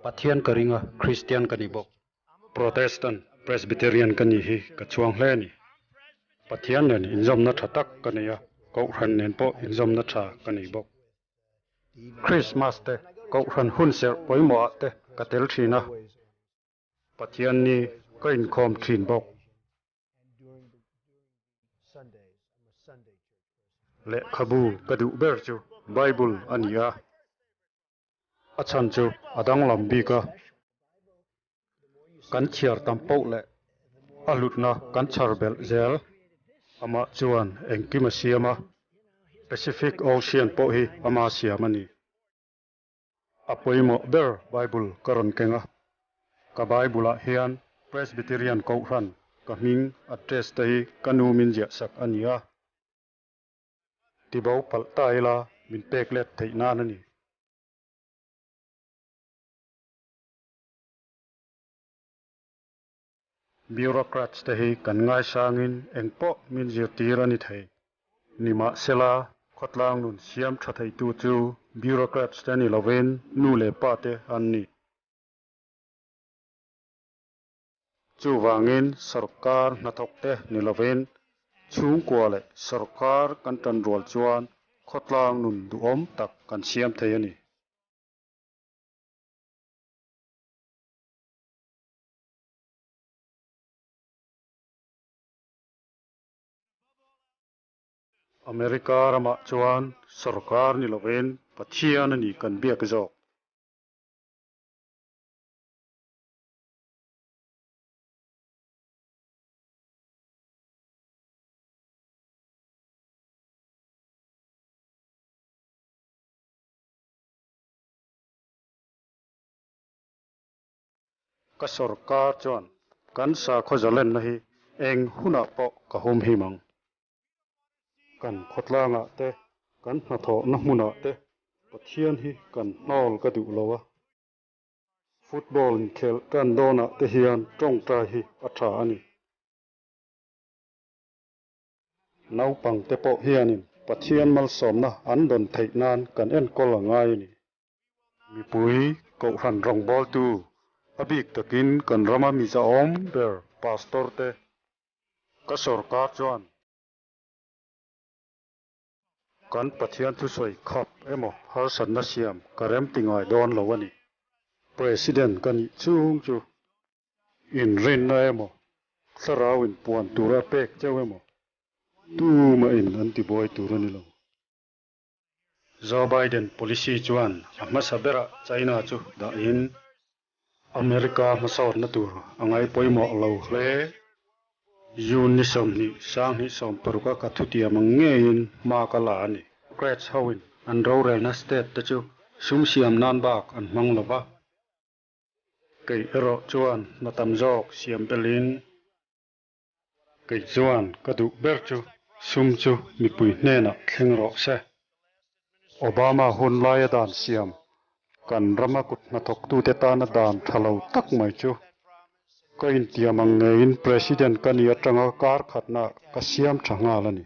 Pathian ka ring a, Kristian ka ni bawk. Protestant, Presbyterian ka nih hi ka chhuang hle a ni. Pathian nen inzawmna tha tak ka nei a, Kohhran nen pawh inzawmna tha ka nei bawk. Krismas te, Kohhran hunserh pawimawhah te ka tel thin a. Pathian ni ka inkhawm thin bawk. Lehkhabu ka duh ber chu Bible a ni a, a chhan chu a danglam bik a, kan chhiar tam poh leh a hlutna kan chhar belh zel. Amah chuan engkim a siam a, Pacific Ocean pawh hi ama siam a ni. A pawimawh ber Bible ka rawn keng a, ka Bible-ah hian Presbyterian Kohhran ka hming address te hi ka nu min ziah sak a ni a, tibo palh ta ila min pek let theih nan a ni. Bureaucrats te hi kan ngaisangin engpawh min zirtir a ni thei. Nimahsela, khawtlang nun siam tha theitu chu bureaucrats te ni lovin nu leh pa te an ni. Chuvangin sorkar hnathawk te ni lovin chhungkua leh sorkar kan tanrual chuan khawtlang nun duhawm tak kan siam thei a ni. America ramah chuan sorkar ni lovin Pathian a ni kan biak zawk. Ka sorkar chuan kan sakhaw zalenna hi eng hunah pawh ka hum him ang. Kan khawtlangah te, kan hnathawhna hmunah te Pathian hi kan hnawl ka duh lo a. Football inkhelh tan dawnah te hian tawngtai hi a tha a ni. Naupangte pawh hianin Pathian malsawmna an dawn theih nan kan enkawl a ngai a ni. Mipui Kohhran rawngbawltu, a bik takin kan rama mizahawm ber Pastor te, ka sorkar chuan kan Pathian thusawi khap emaw harsatna siam ka remti ngai dawn lo a ni. President ka nih chung chu inrinna emaw thlarau inpuan tura pek cheu emaw tumahin an tibuai tur a ni lo. Joe Biden policy chuan a hmasa berah China chu dahin America hmasawnna tur a ngai pawimawh lo hle. June ni 20 2016 a ka thutiam ang ngeiin hma ka la a ni. Democrats hoin an rorelna state te chu sum siam nan bak an hmang lo va. Kei erawh chuan hna tam zawk siam belhin Kei chuan ka duh ber chu sum chu mipui hnenah thleng rawh se. Obama hun laia dan siam kan rama kut hnathawktute tana dan tha lo tak mai chu ka intiam ang ngeiin President ka ni atanga kar khatna ka siam tha nghal a ni.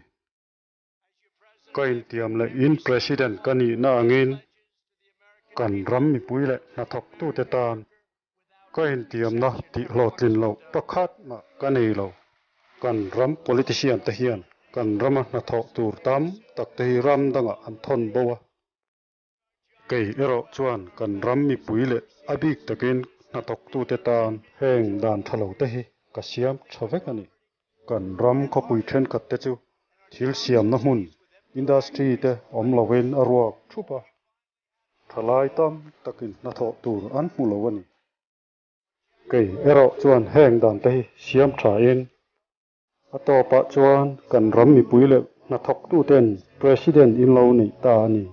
Ka intiam leh in President ka nihna angin kan ram mipui leh hnathawktute tan Ka intiamna tih hlawhtlin loh pakhat mah ka nei lo. Kan ram politician te hian kan rama hnathawh tur tam tak te hi ram dangah an thawn bo a. Kei erawh chuan kan ram mipui leh a bik takin hnathawktute tan heng dan tha lo te hi ka siam tha vek a ni. Kan ram khawpui thenkhat te chu thil siamna hmun, industry, te awm lovin a ruak thup a. Thalai tam takin hnathawh tur an hmu lo a ni. Kei erawh chuan heng dan te hi siam thain a tawpah chuan kan ram mipui leh hnathawktuten President in lo neih ta a ni.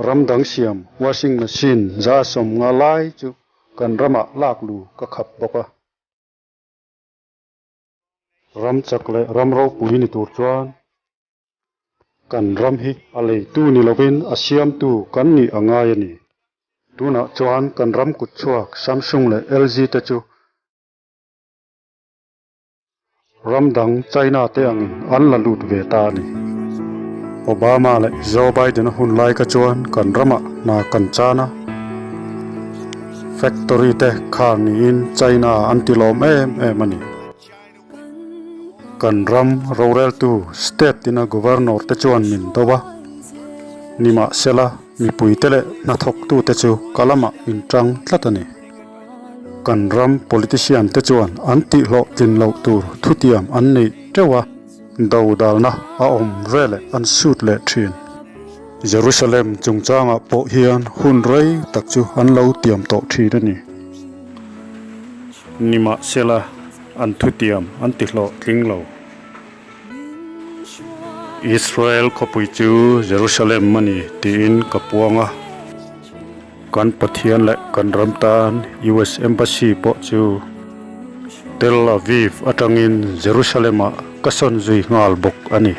Ram dang siam washing machine 150 lai chu kan ramah lak lu ka khap bawk a. Ram chak leh ram ropui ni tur chuan Kan ram hi a leitu ni lovin a siamtu kan nih a ngai a ni. Tunah chuan kan ram kutchhuak Samsung leh LG te chu Ram dang China te angin an la lut ve ta a ni. Obama leh Joe Biden-a hun lai kha chuan kan ramah hna kan chan a, factory te khar niin China an ti lawm em em a ni. Kan ram roreltu state ina governor te chuan min do a, nimahsela mipuite leh hnathawktute chu ka lamah inṭang tlat a ni. Kan ram politician te chuan an tihhlawh tlin loh tur thutiam an neih teuh a, dodalna a awm veleh an sut leh thin. Jerusalem chungchangah pawh hian hun rei tak chu an lo tiam tawh thin a ni. Nimahsela an thutiam an tihlawh tling lo. Israel khawpui chu Jerusalem a ni tiin ka puang a. Kan Pathian leh kan ram tan US Embassy pawh chu Tel Aviv atangin Jerusalem-ah ka sawn zui nghal bawk a ni.